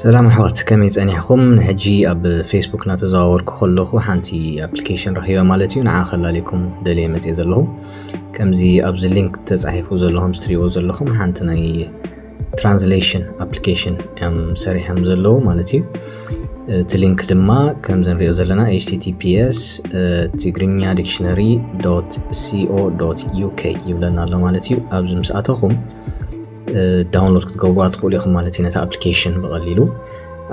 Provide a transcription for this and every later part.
ሰላም ኣሕዋት፣ ከመይ ጸኒሕኩም? ንሕጂ ኣብ ፌስቡክ እናተዘዋወርኩ ከለኹ ሓንቲ ኣፕሊኬሽን ረኺበ ማለት እዩ። ንዓ ከላልየኩም ደልየ መጽየ ዘለኹ። ከምዚ ኣብዚ ሊንክ ተጻሒፉ ዘለኹም፣ ዝትሪእዎ ዘለኹም ሓንቲ ናይ ትራንስሌሽን ኣፕሊኬሽን እዮም ሰሪሖም ዘለዉ ማለት እዩ። እቲ ሊንክ ድማ ከምዚ ንሪኦ ዘለና ኤች ቲ ቲ ፒ ኤስ ትግርኛ ዲክሽነሪ ዶት ሲ ኦ ዶት ዩ ኬ ይብለና ኣሎ ማለት እዩ። ኣብዚ ምስ ኣተኹም ዳውንሎድ ክትገብሩዋ ትኽእሉ ኢኹም ማለት እዩ ነቲ ኣፕሊኬሽን ብቐሊሉ።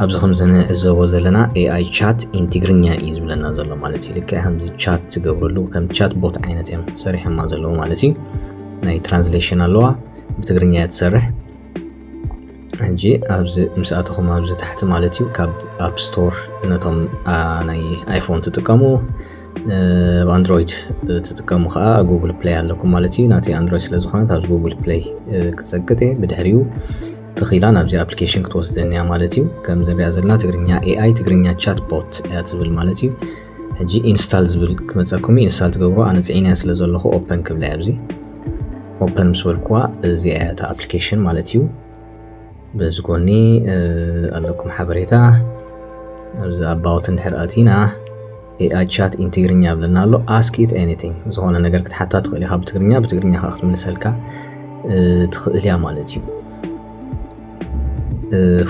ኣብዚ ከም ዝንዕዘቦ ዘለና ኤ ኣይ ቻት ኢን ትግርኛ እዩ ዝብለና ዘሎ ማለት እዩ። ልክዕ ከምዚ ቻት ትገብረሉ ከም ቻት ቦት ዓይነት እዮም ሰሪሖማ ዘለዉ ማለት እዩ። ናይ ትራንስሌሽን ኣለዋ፣ ብትግርኛ እያ ትሰርሕ። ሕጂ ኣብዚ ምስ ኣተኹም ኣብዚ ታሕቲ ማለት እዩ ካብ ኣፕ ስቶር ነቶም ናይ ኣይፎን ትጥቀሙ ኣብ ኣንድሮይድ ትጥቀሙ ከዓ ጉግል ፕሌይ ኣለኩም ማለት እዩ። ናተይ ኣንድሮይድ ስለ ዝኾነት ኣብዚ ጉግል ፕሌይ ክፀቅጥ እየ። ብድሕሪኡ ትኽኢላ ናብዚ ኣፕሊኬሽን ክትወስደኒ እያ ማለት እዩ። ከም ዝንሪኣ ዘለና ትግርኛ ኤ ኣይ ትግርኛ ቻት ቦት እያ ትብል ማለት እዩ። ሕጂ ኢንስታል ዝብል ክመፀኩም ኢንስታል ትገብሩ። ኣነ ፅዒነ ስለ ዘለኹ ኦፐን ክብላ ኣብዚ ኦፐን ምስ በልኩዋ እዚኣ እያ እታ ኣፕሊኬሽን ማለት እዩ። በዚ ጎኒ ኣለኩም ሓበሬታ ኣብዚ ኣባውት እንድሕር ኣቲና ኤ ኣይ ቻት ኢን ትግርኛ ብለና ኣሎ። Ask it anything፣ ዝኾነ ነገር ክትሓታ ትኽእል ኢኻ ብትግርኛ፣ ብትግርኛ ከዓ ክትምልሰልካ ትኽእል እያ ማለት እዩ።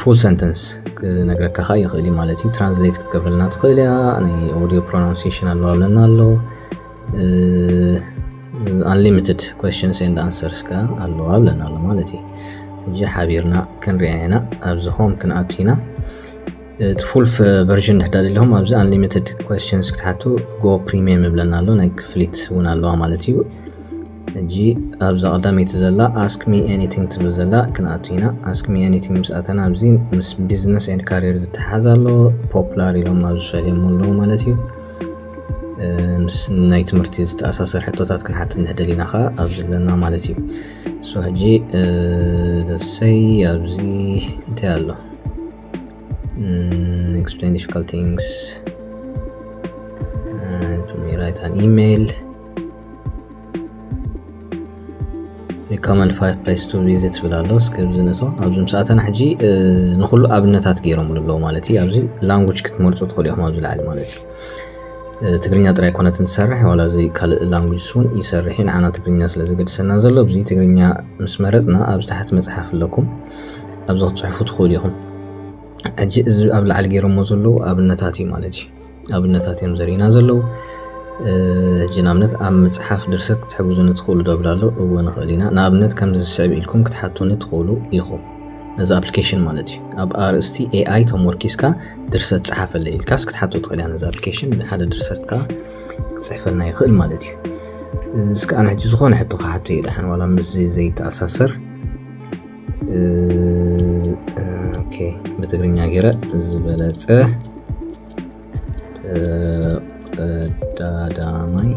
ፉል ሰንተንስ ክነግረካ ከዓ ይኽእል እዩ ማለት እዩ። ትራንስሌት ክትገብረልና ትኽእል እያ። ናይ ኦዲዮ ፕሮናንሲሽን ኣለዋ ብለና ኣሎ። Unlimited questions and answers ከዓ ኣለዋ ብለና ኣሎ ማለት እዩ። ሕጂ ሓቢርና ክንሪኣ ኢና። ኣብዚ ሆም ክንኣቱ ኢና። እቲ ፉል ቨርዥን ድሕዳ ኢለኹም ኣብዚ ኣንሊሚትድ questions ክትሓቱ ጎ ፕሪሚየም ይብለና ኣሎ። ናይ ክፍሊት እውን ኣለዋ ማለት እዩ። ሕጂ ኣብዛ ቀዳመይቲ ዘላ ask me anything ትብል ዘላ ክንኣቱ ኢና። Ask me anything ምስ ኣተና ኣብዚ ምስ ቢዝነስ ኤንድ ካሪየር ዝተሓዝ ኣሎ። ፖፕላር ኢሎም ኣብዚ ፈሊዮም ኣለዉ ማለት እዩ። ምስ ናይ ትምህርቲ ዝተኣሳሰር ሕቶታት ክንሓት ንሕደል ኢና ከዓ ኣብዚ ኣለና ማለት እዩ። ሶ ሕጂ ደሰይ ኣብዚ እንታይ ኣሎ? Explain difficult things, write an email, recommend five place to visit ብላ ኣሎ። እስከ ኣብዚ ነቶ ኣብዚ ምስ ኣተና ሕጂ ንኩሉ ኣብነታት ገይሮም ኣለዉ ማለት እዩ። ኣብዚ ላንጉጅ ክትመርፁ ትኽእሉ ኢኹም ኣብዚ ላዕሊ ማለት እዩ። ትግርኛ ጥራይ ኮነትን ትሰርሕ ዋላ እዚ ካልእ ላንጉጅስ እውን ይሰርሕ እዩ። ንዓና ትግርኛ ስለ ዘገድሰና ዘሎ ኣብዚ ትግርኛ ምስ መረፅና ኣብዚ ታሕቲ መፅሓፍ ኣለኩም ኣብዚ ክትፅሕፉ ትኽእሉ ኢኹም። ሕጂ እዚ ኣብ ላዕሊ ገይሮሞ ዘለዉ ኣብነታት እዩ ማለት እዩ። ኣብነታት እዮም ዘርእና ዘለዉ። ሕጂ ንኣብነት ኣብ ምፅሓፍ ድርሰት ክትሕግዙኒ ትኽእሉ ዶ ብላ ኣሎ። እወ ንኽእል ኢና። ንኣብነት ከምዚ ዝስዕብ ኢልኩም ክትሓቱኒ ትኽእሉ ኢኹም። ነዚ ኣፕሊኬሽን ማለት እዩ። ኣብ ኣርእስቲ ኤ ኣይ ተሞርኪስካ ድርሰት ፀሓፈለይ ኢልካስ ክትሓቶ ትኽእል እያ። ነዚ ኣፕሊኬሽን ንሓደ ድርሰት ከዓ ክፅሕፈልና ይኽእል ማለት እዩ። እስከ ኣነ ሕጂ ዝኾነ ሕቶ ክሓቶ እየ ደሓን ዋላ ምስ ዘይተኣሳሰር። ኦኬ፣ ብትግርኛ ገይረ ዝበለፀ ቀዳማይ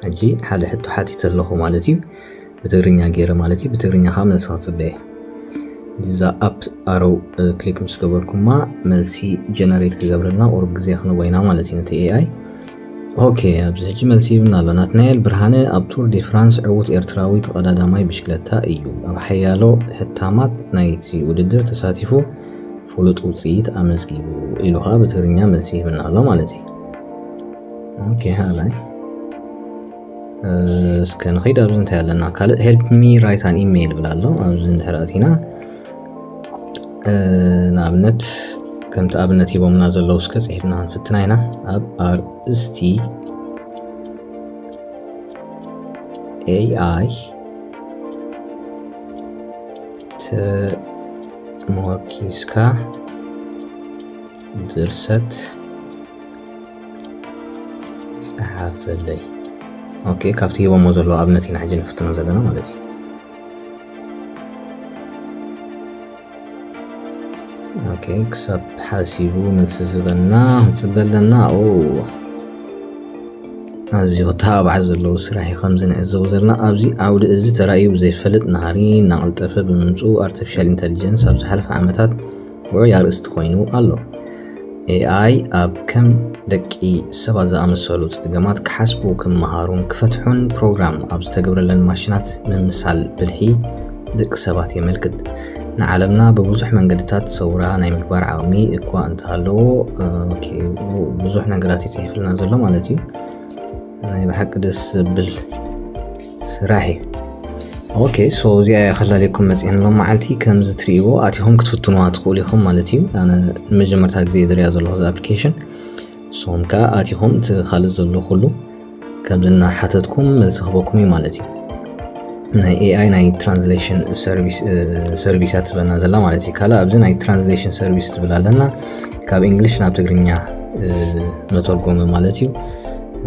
ሕጂ ሓደ ሕቶ ሓቲተ ኣለኹ ማለት እዩ። ብትግርኛ ገይረ ማለት እዩ። ብትግርኛ ከዓ መልሲ ክፅበየ። እዛ ኣፕ ኣሮው ክሊክ ምስ ገበርኩማ መልሲ ጀነሬት ክገብረልና ቁሩብ ግዜ ክንቦ ኢና ማለት እዩ ነቲ ኤ ኣይ። ኦኬ፣ ኣብዚ ሕጂ መልሲ ይብልና ኣሎ። ናትናኤል ብርሃነ ኣብ ቱር ዲ ፍራንስ ዕዉት ኤርትራዊ ተቐዳዳማይ ብሽክለታ እዩ። ኣብ ሓያሎ ሕታማት ናይቲ ውድድር ተሳቲፉ ፍሉጥ ውፅኢት ኣመዝጊቡ ኢሉ ከዓ ብትግርኛ መልሲ ይህብና ኣሎ ማለት እዩ። ኦኬ፣ ሃላይ እስከ ንኸይድ። ኣብዚ እንታይ ኣለና? ካልእ help me write an email ብላ ኣሎ። ኣብዚ እንድሕር ኣቲና ንኣብነት ከምቲ ኣብነት ሂቦምና ዘለዉ እስከ ፅሒፍና ክንፍትና ኢና። ኣብ ኣርእስቲ ኤ ኣይ ተሞርኪስካ ድርሰት ጸሓፈለይ። ኦኬ፣ ካብቲ ሂቦሞ ዘለዉ ኣብነት ኢና ሕጂ ንፍትኖ ዘለና ማለት እዩ። ኦኬ፣ ክሳብ ሓሲቡ መልሲ ዝበና ንጽበ ኣለና። ኦ፣ ኣዝዩ ክተባባዕ ዘለዎ ስራሕ እዩ። ከምዚ ንዕዘቦ ዘለና ኣብዚ ዓውዲ እዚ ተራእዩ ብዘይፈልጥ ናህሪ እናቐልጠፈ ብምምፅኡ ኣርቲፊሻል ኢንተሊጀንስ ኣብ ዝሓለፈ ዓመታት ውዑይ ኣርእስቲ ኮይኑ ኣሎ። ኤኣይ ኣብ ከም ደቂ ሰባት ዝኣመሰሉ ጸገማት ክሓስቡ፣ ክመሃሩን ክፈትሑን ፕሮግራም ኣብ ዝተገብረለን ማሽናት ምምሳል ብልሒ ደቂ ሰባት የመልክት። ንዓለምና ብብዙሕ መንገድታት ሰውራ ናይ ምግባር ዓቕሚ እኳ እንተሃለዎ፣ ኦኬ፣ ብዙሕ ነገራት ይጽሕፍልና ዘሎ ማለት እዩ። ናይ ብሓቂ ደስ ዝብል ስራሕ እዩ። ኦኬ፣ ሶ እዚኣ እያ ከላልየኩም መፅእን ሎም መዓልቲ። ከምዚ ትርእይዎ ኣቲኹም ክትፍትኑዋ ትኽእሉ ኢኹም ማለት እዩ። ኣነ ንመጀመርታ ግዜ ዝሪኣ ዘለኹ እዚ ኣፕሊኬሽን። ሶም ከዓ ኣቲኹም እቲ ካልእ ዘሎ ኩሉ ከምዚ እናሓተትኩም መልሲ ክበኩም እዩ ማለት እዩ። ናይ ኤኣይ ናይ ትራንስሌሽን ሰርቪስ፣ እ፣ ሰርቪስ እያ ትበና ዘላ ማለት እዩ። ካልእ ኣብዚ ናይ ትራንስሌሽን ሰርቪስ ትብል ኣለና፣ ካብ እንግሊሽ ናብ ትግርኛ፣ እ፣ መተርጎሚ ማለት እዩ።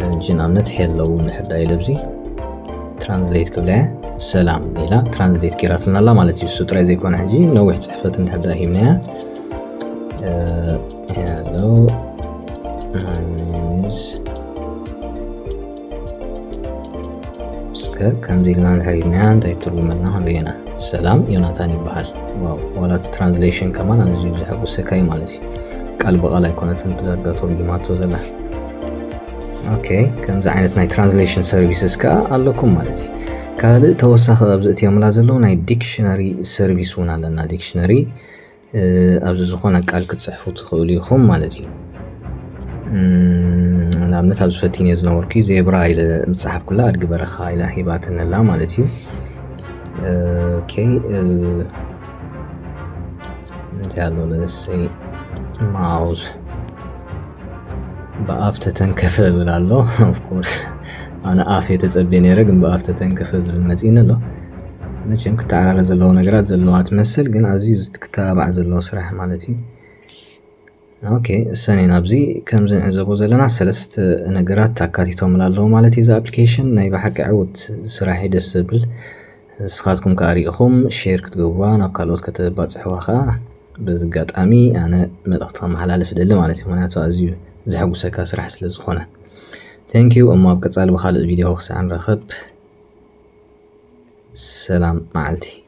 እ፣ ንኣብነት ሄሎ እንድሕር ዳ ኢለ ኣብዚ ትራንስሌት ክብላ እያ፣ ሰላም ኢላ ትራንስሌት ጌራትልና ኣላ ማለት እዩ። እሱ ጥራይ ዘይኮነ ሕጂ ነዊሕ ጽሕፈት እንድሕር ዳ ሂብናያ፣ እ፣ ሄሎ፣ my name is፣ እስከ ከምዚ ኢልና እንድሕር ሂብናያ እንታይ ትርጉመልና ክንርእየና። ሰላም፣ ዮናታን ይበሃል። ዋው፣ ዋላ እቲ ትራንስሌሽን ከማን ኣዝዩ ዘሐጉሰካ እዩ ማለት እዩ። ቃል ብቓል ኣይኮነትን ብዳርጋ ተርጉማቶ ዘላ። ኦኬ፣ ከምዚ ዓይነት ናይ ትራንስሌሽን ሰርቪስስ ከኣ ኣለኩም ማለት እዩ። ካልእ ተወሳኺ ኣብዚ እትዮምላ ዘለዉ ናይ ዲክሽነሪ ሰርቪስ እውን ኣለና። ዲክሽነሪ፣ እ፣ ኣብዚ ዝኾነ ቃል ክትጽሕፉ ትኽእሉ ኢኹም ማለት እዩ። እም፣ ንኣብነት ኣብዚ ፈቲነ ዝነበርኩ ዜብራ ኢለ ምጽሓፍኩላ ኣድጊ በረኻ ኢላ ሂባትኒ ኣላ ማለት እዩ። ኦኬ፣ እ፣ እንታይ ኣሎ፣ let's say ማውዝ ብኣፍ ተተንከፈ እብል ኣሎ። Of course ኣነ ኣፍ እየ ተጸብየ ነይረ፣ ግን ብኣፍ ተተንከፈ ዝብል መጺእኒ ኣሎ። መቸም ክተዓራረ ዘለዎ ነገራት ዘለዋ ትመስል፣ ግን ኣዝዩ ክተባባዕ ዘለዎ ስራሕ ማለት እዩ። ኦኬ፣ እሰኒ ናብዚ ከምዚ ንዕዘቦ ዘለና ሰለስተ ነገራት ኣካቲቶምላ ኣለዉ ማለት እዩ። እዚ ኣፕሊኬሽን ናይ ብሓቂ ዕዉት ስራሕ እዩ፣ ደስ ዝብል። ንስኻትኩም ከኣ ሪኢኹም ሼር ክትገብሩዋ፣ ናብ ካልኦት ከተባጽሕዋ ከኣ በዚ ኣጋጣሚ ኣነ መልእኽቲ ከመሓላልፍ እደሊ ማለት እዩ። ምኽንያቱ ኣዝዩ ዘሐጉሰካ ስራሕ ስለ ዝኾነ። Thank you። እሞ ኣብ ቀጻሊ ብኻልእ ቪድዮ ክሳዕ ንራኸብ፣ ሰላም መዓልቲ።